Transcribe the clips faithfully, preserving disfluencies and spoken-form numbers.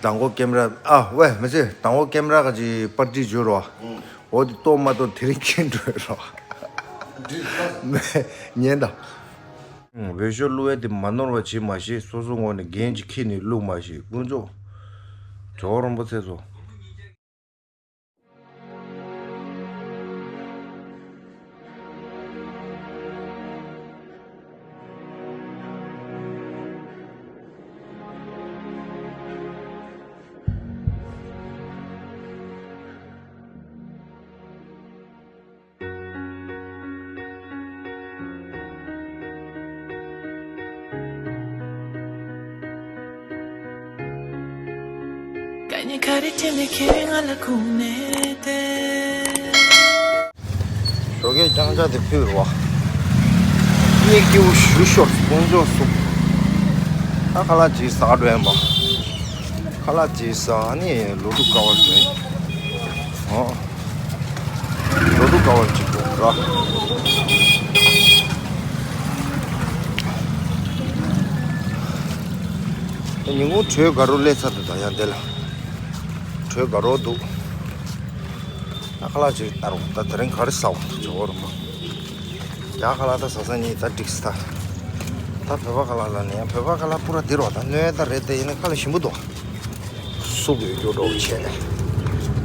དང་པོ་ཀེམ་ར་ཨ་ཝེ་མི་ཚེ་དང་པོ་ཀེམ་ར་ག་ཅི་པར་ཏི་བརྗོད་རོ། འོ་དེ་ཏོ་མ་ཏོ་དེ་རིང་ཁྱེད་འགྲོ་རོ། ཉན་དང་། འོས་ཤོག་བླུགས་ཡས་དེ་མ་ནོར་བ་བྱེད་མ་ཤེས། སོ་སོ་ངོས་ནས་འགན་ཅིག་འཁྱེར་ནས་བླུགས་མ་ཤེས། དཀོན་མཆོག་ཇོ་བོ་རིན་པོ་ཆེ་ཚོ། ཀ་ཉི་ཁ་རི་ཁྲི་ནི་ཁེ་ང་ལ་ཁུང་ནེ་ཏེ། ཞོགས་ཀས་རྐྱང་ཆ་དེ་ཕུལ་རོ། གཉིད་སྐྱིད་པོ་ཞུ་ཤོར་དཀོན་མཆོག་གསུམ། ད་ཁ་ལག་ཅིག་ཟ་འགྲོ་ཡིན་པ། ཁ་ལག་ཅིག་ཟ་ནི་ལོ་དྲུག་དཀའ་བར་བྱོན། ཨོ། ལོ་དྲུག་དཀའ་བར་ཅིག་འགྲོ་ར། ཉིན་གུང་དྲོད་དགའ་རོགས་སླེབས་ཚར་འདུག་ད་ཡང་འདི་ལ། དྲོད་དགའ་རོགས་འདུག་ད་ཁ་ལག་ཅིག་ལྟ་རོགས། ད་དེ་རིང་ག་རེ་ཟ་བ་འདུག་ཇོ་བོ་རིན་པོ། རྒྱ་ཁ་ལག་ད་ཟ་ས་གཉིས་ད་འགྲིག་སི་ད། ད་བོད་པ་ཁ་ལག་ལ་ནི་ཡང་བོད་པ་ཁ་ལག་པུ་ར་འདི་རོ། ད་སྣོད་ད་རེད་དེ་ཡིན་ན་ཁ་ལག་ཞིམ་པོ་འདུག་སུབ་ཡོད་རྒྱུ་འགྲོ་བྱས་ནས་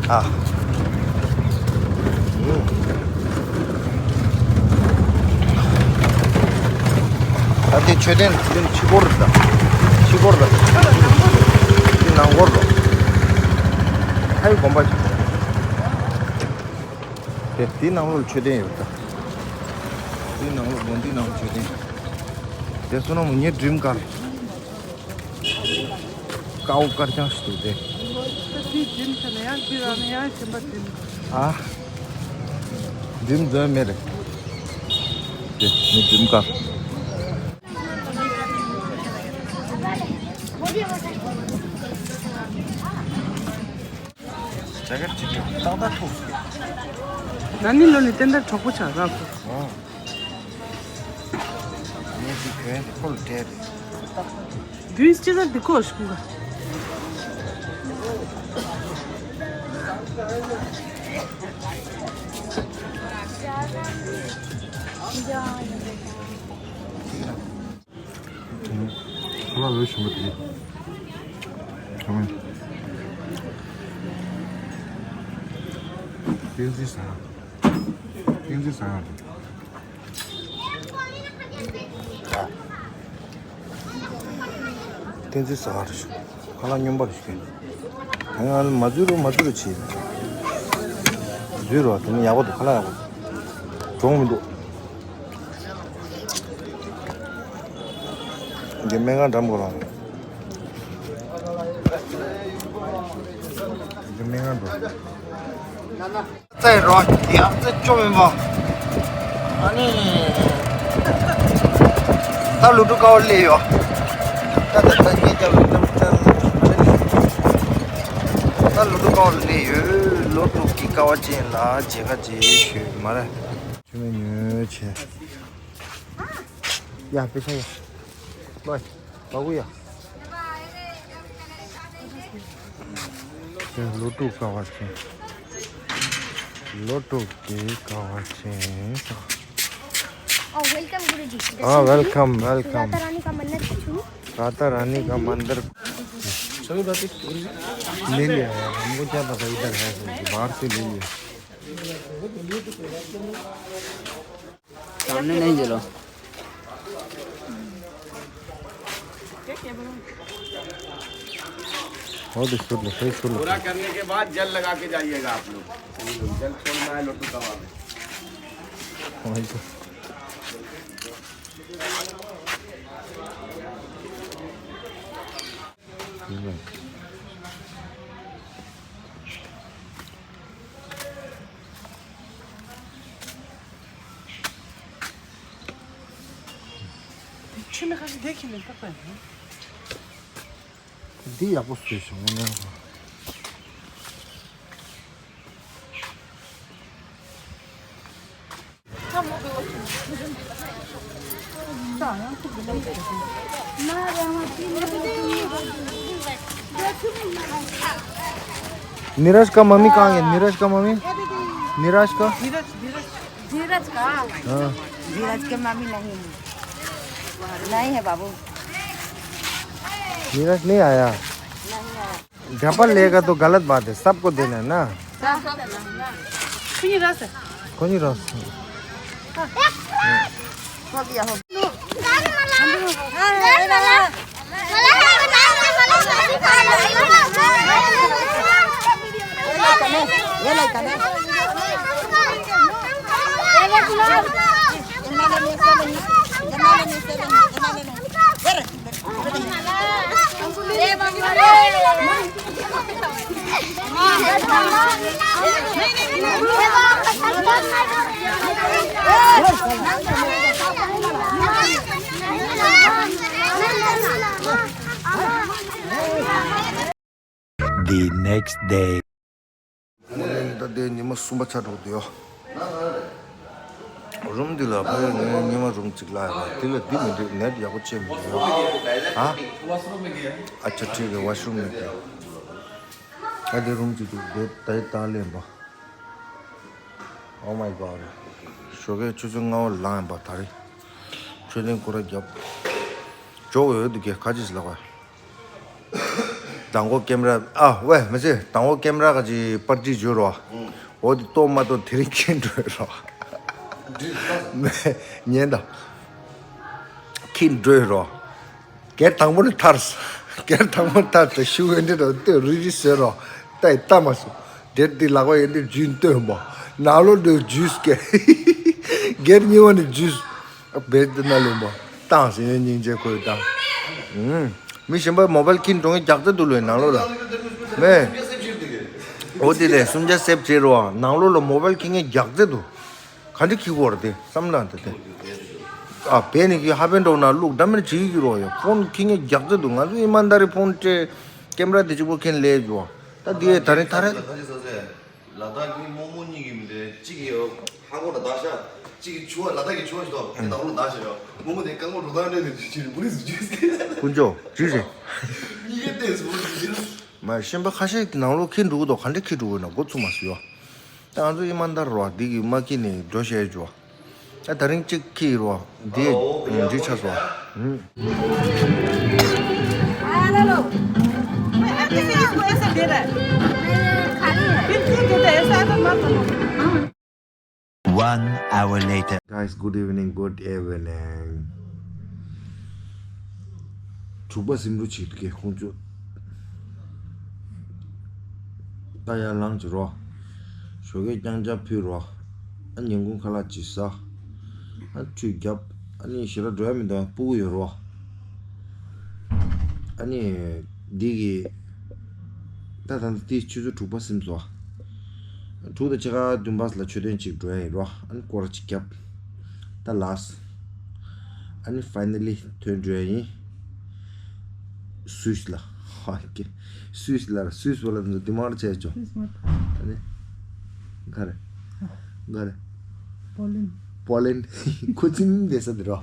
ཨ། ད་དེ་མཆོད་རྟེན་དེ་ཕྱི་སྐོར་རེད་ད། ཕྱི་སྐོར་རེད། དེ་ནང་སྐོར་རེད། ལྷའི་དགོན་པ་ཞིག་དེ་དེའི་ནང་ལོགས་ལ་མཆོད་རྟེན་ཡོད་ད། དེའི་ནང་ལོགས་དགོན་སྡེའི་ནང་ལ་མཆོད་རྟེན། དེ་སོ་ནམ་ངའི་ཌི་རིམ་ཀར། དཀར་པོ་དཀར་རྐྱང་ཞིག་འདུག་སྟེ། ད་དེའི་ཌི་རིམ་ཟེར་ན་ཡང་ཅི་ར་ན་ཡང་གཞན་པ་ཌི་རིམ་ཀར། ཨ། ཌི་རིམ་འཛོལ་མེད་རེད། དེ་ནི་ཌི་རིམ་ཀར། ཇེ་ཀེཊ་ཅིག་ཀྱང་ཏག་ཏག་ཐུག་ན་ནི་ལོ་ནི་ཏན་ཏན་གྲོགས་པོ་ཆགས་རག་གོ། ཨ། ངས་ཀྱི་གྱོན་ཕོལ་སྤྲད་རེད། རྒྱུན་སྤྱི་ཚར་འདི་ཀོ་ཤུ་ག་ཁ་ལག་ལོས་ཞིམ་པོ་དེ། ཁ་མིན། ཏིན་ཙི་ཟ། ཏིན་ཙི་ཟ་ཡང་དེ། ཏིན་ཙི་ཟ་བ་རེད་ཞུ། ཁ་ལག་སྙོམས་པ་རེད་ཞུ། ང་མ་འཛུལ་རོགས་མ་འཛུལ་རོགས་བྱེད། འཛུལ་རོགས་དེ་ནི་ཡག་པོ་འདུག་ཁ་ལག་ཡག་པོ་འདུག་གྲོང་མི་འདུག་འདི་སྨན་ཁང་འགྲམ་གོ་རང་། འདི་སྨན་ཁང་འགྲོ། རྩེ་རོ་ཡག་རྩེ་བཅོ་མིན་པ། ཨ་ནི། ད་ལུ་ཏུ་ཀ་བ་ལས་ཡོ། ད་ད་ད་ངས་ཀྱང་ལུ་ཏུ་ཀ་བ་ལས། ད་ལུ་ཏུ་ཀ་བ་ལས་ཡོ། ལོ་དྲུག་གི་ཀ་བ་ཅན་ལ་མཇལ་ཁ་མཇལ་ཞུས་མ་རེད། ཆུ་མེད་ཉོས་བྱས། ཡ་པེ་ཤ་ཡ། ལོས། ལོ་གུ་ཡ། དེ་ལོ་དྲུག་ཀ་བ་ཅན། ལོ་དྲུག་གི་ཀ་བ་ཅན། Oh, welcome, Guruji. हाँ, welcome, welcome। Radha रानी का मंदिर छू। राधा रानी का मंदिर। सभी बातें गुरुजी। ले लिया यार, हमको क्या पता इधर है, बाहर से ले लिया। सामने नहीं जलो। बहुत स्पीड में, सही स्पीड में। पूरा करने के बाद जल लगा के जाइएगा आप लोग। जल छोड़ना है लोटू तवा में। वही तो। འདི་ཡག་པོ་བཟོས་བྱུང་ངོ་། नीरज का मम्मी कहाँ है? नीरज का मम्मी? नीरज का? धीरज, धीरज। धीरज का? हाँ। धीरज के मम्मी नहीं है। नहीं है बाबू। नीरज नहीं आया। नहीं आया। झपट लेगा तो गलत बात है, सबको देना है ना। कुछ नहीं रस। कुछ नहीं रस। हो गया, हो गया। The next day. ད་ལྟའི་ཉི་མ་གསུམ་པ་ཆགས་འགྲོ་གི་འདུག་ཡོ། རུམ་འདི་ལ་ཕ་ཡུལ་ནས་ཉི་མ་རུམ་གཅིག་ལ་ཡོད་པ་འདི་ལ་འདི་མི་འདུག་ནེཊ་ཡག་པོ་བྱས་མི་འདུག་ཡོ། ཧ། अच्छा ठीक है, वॉशरूम में गया। ཨ་དེ་རུམ་གཅིག་འདུག་དེ་ད་ཡི་ད་ལེན་པ། Oh my god. ཞོགས་ཀས་ཆུ་ཚོད་ལྔ་པ་ལངས་ཡིན་པ་ད་རེས། མཆོད་རྟེན་སྐོར་ར་བརྒྱབ། ཇོ་བོ་ཡོད་འདུག་གས་ཁ་ཅིག་ལབ་པ། དང་པོ་ཀེམ་ར་ཨ་ཝེ་མི་ཚེ་དང་པོ་ཀེམ་ར་ག་ཅིག་པར་ཅིག་བརྗོད་རོགས། འོ་དེ་ལྟོ་མ་ལྟོ་དེ་རིང་ཁྱིམ་འགྲོ་རོགས། ཉན་དང་། ཁྱིམ་འགྲོ་རོགས། སྒེར་དང་པོ་ནས་ཐར། སྒེར་དང་པོ་ཐར་ཏེ་ཤུ་ཨེ་འདྲི་རོགས་ལྟོས་རི་རི་ཟེར་རོགས་ལྟ་ཡི་ལྟ་མ་སོང་། དེར་དེ་ལག་པ་ཡོད་དེ་རྒྱུན་ལྟོས་མོ། ནང་ལོགས་འགྲོ་རྒྱུས་སྐད། སྒེར་གཉིས་པ་ནས་རྒྱུས། བེད་དེ་ན་ལོན་པ། བཏང་ཟིན་ཡོད་སྙིང་རྗེ་ཁོས་བཏང་། ཨུམ། མི་གཞན་པ་མོ་བལ་ཁྱིམ་འགྲོ་མཁན་རྒྱག་རྩེ་འདུག་ལོས་ནང་ལོགས་ལ། མེ། འོ་དེ་ལས་སུམ་ཆ་སེབ་བྱེད་རོགས་ནང་ལོགས་ལ་མོ་བལ་ཁྱི་ངན་རྒྱག་རྩེ་འདུག་ག་འདྲ་ཁྱི་གོ་ར་དེ་བསམ་ལ་འདི་དེ། ཨ་བེ་ནི་ཁྱི་ཧ་བན་འགྲོ་ན་ལུག་འདྲ་མེར་བྱེད་ཀྱི་རོགས་ཡོད་ཕོན་ཁྱི་ངན་རྒྱག་རྩེ་འདུག་ང་ཚོ་ཨི་མན་ད་རི་ཕོན་སྤྲད། ཀེམ་ར་དེ་གཅིག་པོ་ཁྱེར་ལས་འགྲོ། ད་དེ་ད་རིང་ཐ་རེ། ལ་དྭགས་ཀྱི་རྨོ་མོ་གཉིས་ཀྱི་མི་དེ་གཅིག་གིས་ཧ་གོ་ལ་བདག་ཤ་གཅིག་གིས་ཆུ་བ་ལ་དྭགས་ཀྱི་ཆུ་བ་ཞིག་ཏོག་དེ་ནང་ལོ་བདག་ཤ་ཡོད་རྨོ་མོ་དེ་རྐང་མགོ་རུ་ཐང་འདྲེན་ནས་ཅི་ཅི་རེད་པུ་རི་སུ་ཅི་སྐད། དཀོན་མཆོག་ཅི་རེད། གཉིས་ཀའི་ལྟས་སུ་ཅི་ཅི་རེད། མ་གཞན་པ་ཁ་ཤས་ཀྱི་ནང་ལོ་ཁྱེར་འགྲོ་གི་འདུག་ག་འདྲ་ཁྱེར་འགྲོ་གི་ན་འགོ་ཚུགས་མ་སོང་ཡོད། ད་ང་ཚོ་ཨི་མན་ད་རོ་འདི་གི་མ་ཁྱེར་ནས་འགྲོ་ཤེས་ཅོ། ད་ད་རིང་གཅིག་ཁྱི་རོ། འདི་འདི་ཆ་སོ། One hour later. Guys, good evening, good evening. དྲུག་པ་སིམ་རུ་ཆིག་ཏུ་ཁོང་ཚོ། ད་ཡར་ལངས་ཀྱི་རོ། ཞོགས་ཀས་རྐྱང་ཆ་ཕུལ་རོ། ཨ་ཉིན་གུང་ཁ་ལག་ཅིག་ཟ། ཨ་ཁྲུས་རྒྱབ། ཨ་ནི་ཞེ་དྲག་འགྲོ་ཡ་མི་འདུག་ཨ་སྤུ་གུ་ཡོད་རོ། ཨ་ནི་འདི་གི་ད་ད་འདི་ཆུ་ཚོད་དྲུག་པ་སིམ་སོ། དྲུག་དང་ཕྱེད་ཀ་བདུན་པ་ལ་མཆོད་རྟེན་ཅིག་འགྲོ་ཡ་ཡིན་རོ། ཨ་ནི་སྐོར་ཅིག་རྒྱབ། ད་ལགས། ཨ་ནི་ཕའི་ནལ་ལི་ཐོན་འགྲོ་ཡ་ཡིན། སུད་སི་ལ། ཧ་ཀེ། སུད་སི་ལ་སུད་སི་བ་ལ་འདི་མར་བྱས་ཅོ། སུད་སི་མ། ཨ་ནི། ག་རེ། ག་རེ། པོ་ལན། པོ་ལན། ཁོ་ཚིམ་བསྡད་ས་འདི་རོ།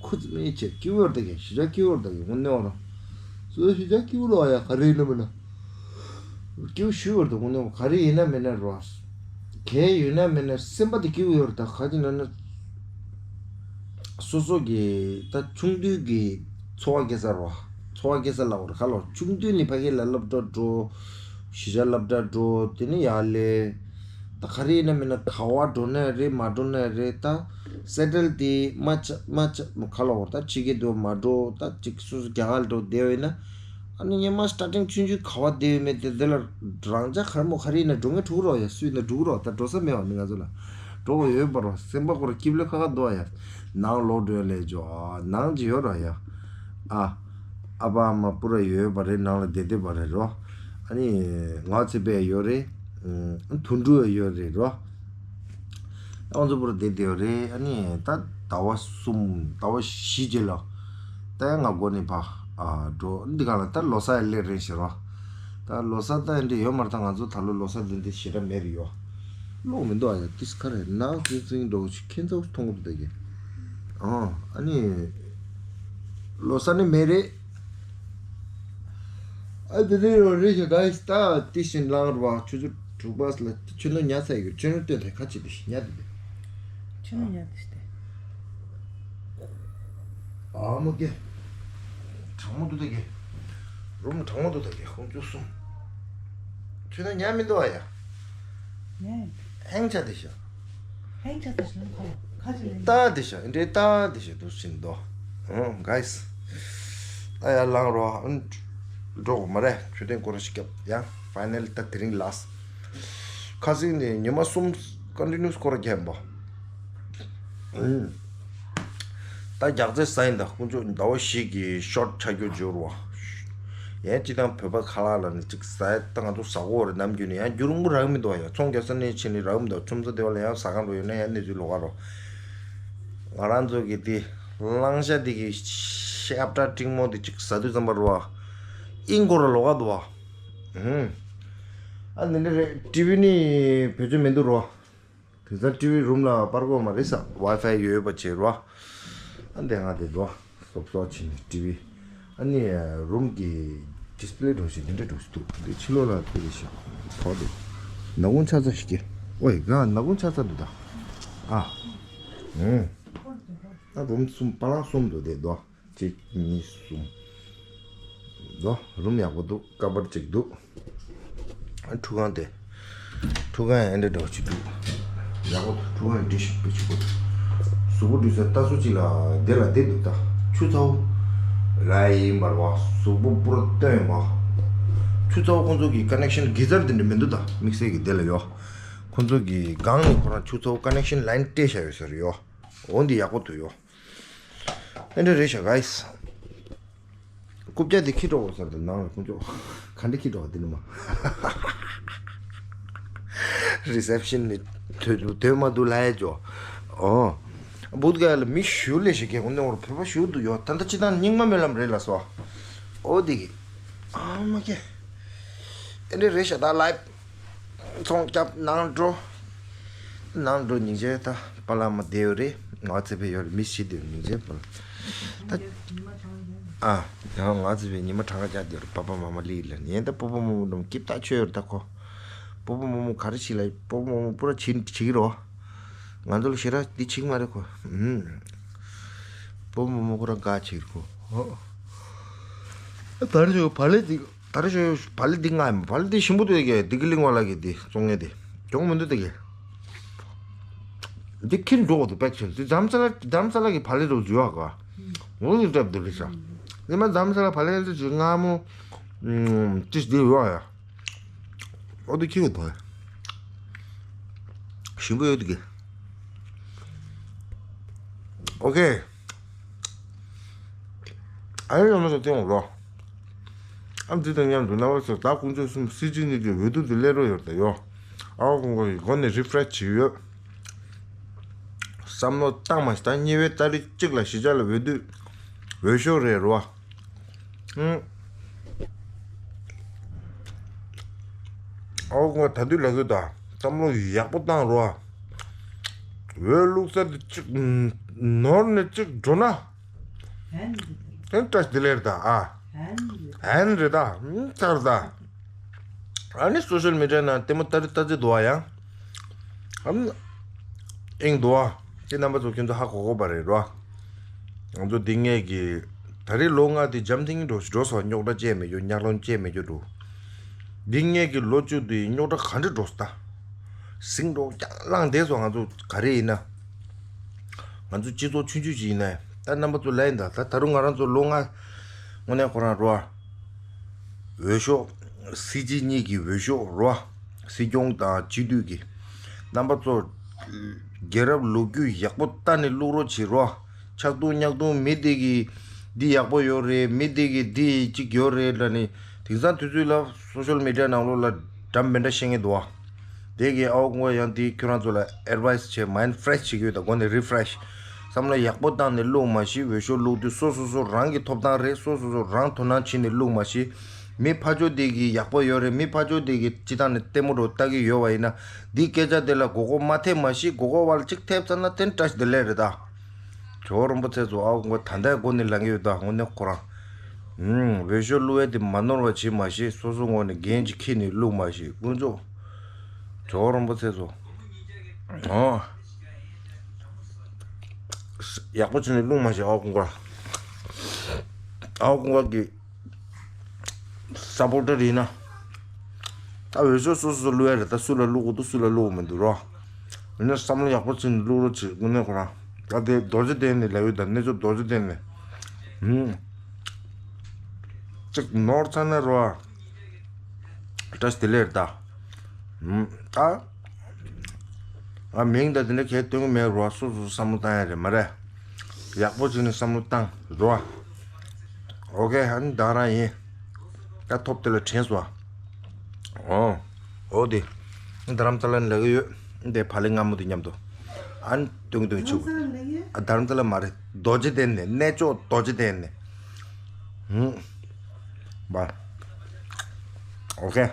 ཁོ་ཚིམ་མེད་ཆེ་ཀི་ཝར་ད་གི་ཞི་ཅག་ཀི་ཝར་ད་གི་དངོས་གནས་བ་རོ། སུ་ཞི་ཅག་ཀི་ཝར་ལ་ཡ་ག་རེ་ཡིན་ན་མིན་ན། སྐྱིད་ཤོས་བར་དུ་དངོས་གནས་ག་རེ་ཡིན་ན་མིན་ན་རོ། གལ་ཡོད་ན་མེད་ན་སེམས་པ་དེ་སྐྱིད་ཡོད་རེད་ད་ག་ཅི་ན་ན། སོ་སོ་གི་ད་ཆུང་དུས་ཀྱི་འཚོ་བ་སྐྱེལ་ས་རོ། འཚོ་བ་སྐྱེལ་ས་ལ་བར་ཁ་ལོ་ཆུང་དུས་ནི་ཕ་གི་ལ་སློབ་གྲྭ་འགྲོ། གཞིས་ཆགས་སློབ་གྲྭ་འགྲོ་དེ་ནི་ཡར་ལས། ད་ག་རེ་ཡིན་ན་མིན་ན་ག་བ་འགྲོ་ན་རེད་མ་འགྲོ་ན་རེད་ད། སེ་ཊལ་དེ་མ་ཆ་མ་ཆ་ཁ་ལོ་བར་ད་ཕྱི་རྒྱལ་དུ་མ་འགྲོ་ད་ཅིག་སོ་སོ་རྒྱ་གར་འགྲོ་བསྡད་ཡོད་ན། ཨ་ནི་སྔོན་མ་སི་ཊར་ཊིང་ཆུང་ཆུང་ག་བ་བསྡད་ཡོད་མེད་དེ་དེ་ལ་རང་ཅག་གར་མོ་ག་རེ་ཡིན་ན་འགྲོ་ངེས་འགྲོ་གི་རོགས་ཡ་སུས་ན་འགྲོ་གི་རོགས་ད་འགྲོ་ས་མེད་བ་མི་ང་ཚོ་ལ་འགྲོ་གི་ཡོད་པ་རོགས་སེམས་པ་ཁོ་ར་སྐྱིབ་ལེ་ཁ་ཁ་འདུག་ཡ། ནང་ལོག་འགྲོ་ཡ་ལས་འཇོ་ཨ་ནང་ཅི་ཡོད་རོགས་ཡ། ཨ། ཨ་ཕ་ཨ་མ་སྤུ་ར་ཡོད་པ་རེད་ནང་ལ་བསྡད་བསྡད་པ་རེད་རོ། ཨ་ནི་ང་ཚེ་པས་ཡོད་རེད། དུད་འགྲོ་ཡོད་རེད་རོ། ཨང་ཚོ་པུར་བསྡད་དེ་རེད་ཨ་ནི་ད་ཟླ་བ་གསུམ་ཟླ་བ་བཞི་རྗེས་ལ་ད་ང་སྒོ་ནས་ཕ་ཨ་འགྲོ་འདི་ག་ལ་ད་ལོ་གསར་ཡ་སླེབས་རེད་ཟེར་བ། ད་ལོ་གསར་ད་ཡ་འདི་ཡོད་མ་རེད་ད་ང་ཚོ་ད་ལོ་ལོ་གསར་འདི་འདི་ཞེ་དྲག་མེད་རེད་ཡོ། ལོག་མི་འདུག་ཨ་ཡ་ཏིས་ཁ་རེད་ནག་ཙིང་ཙིང་འགྲོ་གི་ཆུ་ཁྱེད་ཚོ་མཐོང་གི་འདུག་ད་གི་ཨ་ཨ་ནི་ལོ་གསར་ནི་མེད་རེད། ཨ་དེ་རེད་རོ་རེད་ཤག་ག་ཡིས་ད་དེ་བཞིན་ལངས་རོ་བ་ཆུ་ཚོད་དྲུག་པ་ལ་ཆུ་ནང་ཉལ་ཚར་ཡོད། ཆུ་ནང་སྟོན་ཐལ་ཁ་ཅིག་དེ་ཉལ་དེ་དེ། ཆུ་ནང་ཉལ་དེ་ཤི་དེ། ཨ་མོ་ཀེ། གྲང་མོ་འདུག་ད་ཀེ། རུམ་གྲང་མོ་འདུག་ད་ཀེ་ཁོང་ཚོ་གསུམ། ཆུ་ནང་ཉལ་མི་འདུག་ཨ་ཡ། ཉལ། ཧེང་ཆ་དེ་ཤག་ཧེང་ཆ་དེ་ཤག་ཁ་ཁ་ཅིག་ལ་ཡིན། ད་དེ་ཤག་འདྲེ་ད་དེ་ཤག་འདུག་ཕྱིན་དོ། ཨང་ག་ཡིས། ད་ཡར་ལངས་རོ། ཨ་འགྲོ་དགོས་མ་རེད། མཆོད་རྟེན་སྐོར་ར་ཞིག་བརྒྱབ་ཡང་ཕའི་ནལ་ད་དེ་རིང་ལ་སི། ཁ་སང་ནས་ཉི་མ་གསུམ་ཀོན་ཊི་ནིའུ་སི་སྐོར་ར་བརྒྱབ་པ། ཨང་། ད་རྒྱག་རྩེ་ཟ་ཡིན་ད་ཁོང་ཚོ་ཟླ་བ་བཞི་གི་ཤོར་ཊི་ཆགས་རྒྱུ་འབྱོར་བ། ཡང་སྤྱི་བཏང་བོད་པ་ཁ་ལག་ལ་ནི་ཅིག་ཟ་ཡ་ད་ང་ཚོ་ཟ་གོ་རེད་ནམ་རྒྱུན་ནས་ཡང་རྒྱུ་རིང་པོ་རག་མི་འདུག་ཡ། ཚོང་རྒྱག་ས་ནས་ཕྱིན་ནས་རག་མི་འདུག་ཁྲོམ་ས་དེ་བ་ལ་ཡང་ཟ་ཁང་འགྲོ་ཡོད་ན་ཡང་གནས་ཚུལ་ལོགས་ཀ་རོ། ང་རང་ཚོ་གི་དེ་བླང་བྱ་དེ་གི་ཤ་བཀྲ་སྤྲིང་མོ་དེ་ཅིག་ཟ་དུས་ཙམ་པ་རོ། ཨིན་གོ་ར་ལོགས་ཀ་འདུག་བ། ཨ་ནི་འདྲ་རེད། ཊི་ཝི་ནི་བེད་སྤྱོད་མི་འདུག་རོ། དེང་སང་ཊི་ཝི་རུམ་ལ་སྤར་དགོས་མ་རེད་ས། ཝའི་ཕའི་ཡོད་པ་བྱས་རོ། ཨ་འདས་ང་དེ་འགྲོ། སོབ་སོབ་ཕྱིན་ནས་ཊི་ཝི། ཨ་ནི་རུམ་གྱི་ཌིས་པི་ལེ་འགྲོ་ཞིག་འདི་འདྲ་འགྲོ་ཞིག་འདུག་འདི་ཕྱི་ལོགས་ལ་དེ་རེད་ཤག་ཐོག་དེ། ནག་ཁུང་ཆ་ཚ་ཞིག་གི། ཨོའི་ག་ནག་ཁུང་ཆ་ཚ་འདུག་ད། ཨ། ཨུམ། ཨ་རུམ་གསུམ་པ་ལང་གསུམ་འདུག་དེ་འདུག་གཅིག་གཉིས་གསུམ། འདུག་རུམ་ཡག་པོ་འདུག་ཀ་བར་གཅིག་འདུག་ཁྲུས་ཁང་དེ། ཁྲུས་ཁང་ཡང་འདྲ་འདྲ་བ་ཅིག་འདུག་ཡག་པོ་འདུག་ཁྲུས་ཁང་འདི་ཞིག་པོ་ཅིག་པོ། གཟུགས་པོ་འདྲུད་ས་ལྟ་སུ་ཅིག་ལ་དེ་ལ་བསྡད་འདུག་ད་ཆུ་ཚ་བོ། ར་ཡིན་པར་བ་གཟུགས་པོ་པུ་ར་སྟོན་པ། ཆུ་ཚ་བོ་ཁོང་ཚོ་གི་ཀ་ནེག་ཤན་གི་ཛར་དེ་འདྲ་མི་འདུག་ད་དམིགས་བསལ་གི་དེ་ལ་ཡོ། ཁོང་ཚོ་གི་སྒང་ནས་ཁོ་རང་ཆུ་ཚ་བོ་ཀ་ནེག་ཤན་ལ་ཡིན་སྤྲད་བཞག་ཡོད་ས་རེད་ཡོ། འོ་འདི་ཡག་པོ་འདུག་ཡོ། ཨེ་འདྲ་རེད་ཤག་ག་ཡིས། རྐུབ་བཀྱག་དེ་ཁྱེར་འགྲོ་དགོས་ས་རེད་ནང་ལ་ཁོང་ཚོ། ག་འདྲ་ཁྱེར་འགྲོ་བ་དེ་ནི་མ། རི་སེབ་ཤན་ནི་དོད་དོད་མ་འདུག་ལ་ཡ་ཇོ། ཨོ། བུད་ག་ལ་མི་ཞུ་ལས་ཞིག་གི་འོ་ནི་འོར་བོད་པ་ཞུ་འདུག་ཡོ། ད་ལྟ་སྤྱི་བཏང་རྙིང་མ་སྨོན་ལམ་རེད་ལ་སོ། ཨོ་དེ་གི། ཨ་མ་ཀེ། ཨེ་འདྲ་རེད་ཤག་ད་ལའིབ། ཚོང་རྒྱབ་ནང་འགྲོ། ནང་འགྲོ་སྙིང་རྗེ་ད་པ་ལགས་མ་བསྡད་ཡོད་རེད། ང་ཚེ་འཕེལ་ཡོད་རེད། མི་ཤི་དེ་སྙིང་རྗེ་པ་ལགས། ད། ཨ། ཡང་ང་ཚེ་འཕེལ་ཉི་མ་གྲངས་ཀ་བརྒྱབ་བསྡད་ཡོད་རེད། པ་པ་མ་མ་ལི་ལ་ཉན་ད་པོ་པོ་མོ་མོ་འགྲོ་སྐྱིད་ཐག་ཆོད་ཡོད་རེད་ད་ཁོ། པོ་པོ་མོ་མོ་ག་རེ་བྱེད་ལ་པོ་པོ་མོ་མོ་པུ་ར་བྱེད་བྱེད་ཀྱི་རོ། ང་ཚོ་ལ་ཞེ་དྲག་འདི་བྱེད་ཀྱི་མ་རེད་ཁོ། ཨུམ། པོ་པོ་མོ་མོ་ཁོ་རང་དགའ་བྱེད་ཀྱི་རེད་ཁོ། ད་རེ་ཞོ་བ་ལེ་འདི། ད་རེ་ཞོ་བ་ལེ་འདི་ང་ཡིན་བ་ལེ་འདི་ཞིམ་པོ་འདུག་གས། འདི་གི་གླིང་བ་ལགས་ཀྱི་འདི་བཙོང་ངེས་འདི་གྱོང་མི་འདུག་འདི་གས། འདི་ཁྱེར་འགྲོ་དགོས་འདུག་པེག་ཆེན་འདི་རྡ་རམ་ས་ལ་རྡ་རམ་ས་ལ་གི་བ་ལེ་རུ་འཇུ་བ་ག་འོ་འདི་འདྲ་འདུག་ལི་ཤ། འདི་མ་རྡ་རམ་ས་ལ་བ་ལེ་འདི་ཅིག་མངར་མོ། ཅིག་འདི་ཡོད་ཨ་ཡ། འོ་འདི་ཁྱེར་དགོས་འདུག་ཞིམ་པོ་ཡོད་འདུག་གས། ཨོ་ཁེ། ཨ་ཡོད་མ་སོ་སྟེང་འོག་ལོ། ཨ་འདི་དང་མཉམ་དུ་རྣམ་པ་ཚོ་ད་ཁོང་ཚོ་གསུམ་སྲིད་སྤྱི་གཉིས་ཀྱི་འོས་བསྡུ་འདི་སླེབས་རོགས་ཡོད་ད་ཡོ། ཨ་ཁོང་ཁོ་ཡི་སྒོ་ནས་རི་ཕ་རེ་ཤི་བྱེད་ཡོད། བསམ་བློ་བཏང་མ་ཤི་ད་གཉིས་པའི་ཏ་རིག་གཅིག་ལ་གཞིས་ཆགས་ལ་འོས་བསྡུ་འོས་ཤོག་རེད་རོ། ཨང་། ཨོ་ཁོང་ད་དུས་ལ་གི་ད་བསམ་བློ་ཡག་པོ་བཏང་རོ། འོས་བླུག་ས་དེ་གཅིག་ནོར་ནས་གཅིག་འགྲོ་ན། ཧན་རེད། དེ་བཀྲ་ཤིས་བདེ་ལེགས་རེད་ད་ཨ། ཧན་རེད། ཧན་རེད་ད་ཨུམ་ཚར་ད། ཨ་ནི་སོ་ཤལ་མི་ཌི་ཡ་ནང་ལྟད་མོ་ལྟ་རི་ལྟ་རྩེ་འདུག་བ་ཡང་། ཨམ། ཨིང་འདུག་བ། དེ་རྣམ་པ་ཚོ་ཁྱོད་ཚོ་ཧ་གོ་གོ་པ་རེད་རོ། ང་ཚོ་འདི་ངས་ཀྱི། ད་རེས་ལོ་ལྔ་དེ་འཇམ་ཐིང་འགྲོ་འགྲོ་སོང་། རྙོག་དྲ་བཅས་མེད་རྒྱུ་གཉའ་གནོན་བཅས་མེད་རྒྱུ་འགྲོ། འདི་ངས་ཀྱི་ལོ་བཅུ་དེ་རྙོག་དྲ་ག་འདྲ་འགྲོ་སོང་ད། ཟིང་འགྲོ་རྐྱང་ལངས་བསྡད་སོང་ང་ཚོ་ག་རེ་ཡིན་ན། ང་ཚོ་སྤྱི་ཚོགས་ཆུང་ཆུང་ཅིག་ཡིན་ན་ད་རྣམ་པ་ཚོ་ལ་ཡིན་ད་ད་ད་རུང་ང་རང་ཚོ་ལོ་ལྔ། དངོས་གནས་ཁོ་རང་རོ། འོས་ཤོག་སྲིད་སྤྱི་གཉིས་ཀྱི་འོས་ཤོག་རོ། སྲིད་སྐྱོང་དང་སྤྱི་འཐུས་ཀྱི། རྣམ་པ་ཚོ། རྒྱལ་རབས་ལོ་རྒྱུས་ཡག་པོ་ལྟ་ནས་བླུག་རོགས་བྱེད་རོ། ཆག་རྡུང་ཉག་རྡུང་མི་དེ་གི་འདི་ཡག་པོ་ཡོད་རེད། མི་དེ་གི་འདི་གཅིག་ཡོད་རེད་ལ་ནི། དེང་སང་དུས་ཚོད་ལ་སོ་ཤལ་མི་ཌི་ཡ་ནང་ལོགས་ལ་འདྲ་མི་འདྲ་བཤད་མཁན་འདུག་བ། དེ་གི་ཨའོ་ཀུང་ཡང་དེ་ཁྱོད་རང་ཚོ་ལ་ཨེཌ་ཝའི་སི་བྱས། མའིན་ཌི་ཕི་རེ་ཤི་བྱེད་ཀྱི་ཡོད། ད་སྒོ་ནས་རི་ཕི་རེ་ཤི། བསམ་བློ་ཡག་པོ་བཏང་ནས་བླུག་མ་གཞི། འོས་ཤོག་བླུག་དུས་སོ་སོ་སོ་རང་གི་ཐོབ་ཐང་རེད། སོ་སོ་སོ་རང་དོ་སྣང་བྱས་ནས་བླུག་མ་གཞི། མི་ཕར་ཕྱོགས་དེ་གི་ཡག་པོ་ཡོད་རེད། མི་ཕར་ཕྱོགས་དེ་གི་སྤྱི་བཏང་ནས་ལྟད་མོ་རོ་ལྟ་གི་ཡོད་པ་ཡིན་ན། འདི་སྐད་ཆ་དེ་ལ་མགོ་སྐོར་མ་ཐེབས་མ་གཞི། མགོ་སྐོར་བ་ལ་གཅིག་ཐེབས་ཚར་ན་དེ་བཀྲ་ཤིས་བདེ་ལེགས་རེད་ད། ཇོ་བོ་རིན་པོ་ཆེ་ཚོ་ཨའོ་ཀུང་ད་ལྟའི་སྒོ་ནས་ལངས་ཀྱི་ཡོད་ད་དངོས་གནས་ཁོ་རང་། ཨུམ། འོས་ཤོག་བླུག་ཡས་དེ་མ་ནོར་བ་བྱེད་མ་ཤེས། སོ་སོ་ངོས་ནས་འགན་ཅིག་འཁྱེར་ནས་བླུག་མ་ཤེས། དཀོན་མཆོག་ཇོ་བོ་རིན་པོ་ཆེ་ཚོ། ཨོ། ཡག་པོ་བྱས་ནས་བླུག་མ་ཤེས། ཨའོ་ཀུན་དགའ། ཨའོ་ཀུན་དགའ་གི་སཔོར་ཊར་ཡིན་ན། ད་འོས་ཤོག་སོ་སོ་སོ་བླུག་ཡ་རེད། ད་སུ་ལ་བླུག་དགོས་འདུག་སུ་ལ་བླུག་དགོས་མི་འདུག་རོ། ཡིན་ན་བསམ་བློ་ཡག་པོ་བྱས་ནས་བླུག་རོགས་བྱེད། དངོས་གནས་ཁོ་རང་། ད་དེ་རྡོ་རྗེ་གདན་ནས་ལབ་ཡོད། ད་གནས་མཆོག་རྡོ་རྗེ་གདན་ནས། ཧུམ། ཅིག་ནོར་ཚར་ན་རོ། བཀྲ་ཤིས་བདེ་ལེགས་རེད་ད། ཧུམ། ད། ང་མིང་ད་དེ་འདྲ་གས་སྟོན་གི་མེད་རོ། སོ་སོ་བསམ་བློ་བཏང་ཡ་རེད་མ་རེད། ཡག་པོ་བྱས་ནས་བསམ་བློ་བཏང་རོ། ཨོ་ཀེ། ཨ་ནི་ད་རང་ཡིན། ད་ཐོབ་དེ་ལ་དྲན་སོང་། ཨོ། ཨོ་དེ། རྡ་རམ་ས་ལ་ནས་ལབ་གི་ཡོད། དེ་བག་ལེབ་མངར་མོ་དེ་མཉམ་དུ། ཨ་ནི་སྟོན་གི་སྟོན་གི་ཆུ། རྡ་རམ་ས་ལ་མ་རེད། རྡོ་རྗེ་གདན་ནས། གནས་མཆོག་རྡོ་རྗེ་གདན་ནས། ཧུམ། བ། ཨོ་ཀེ།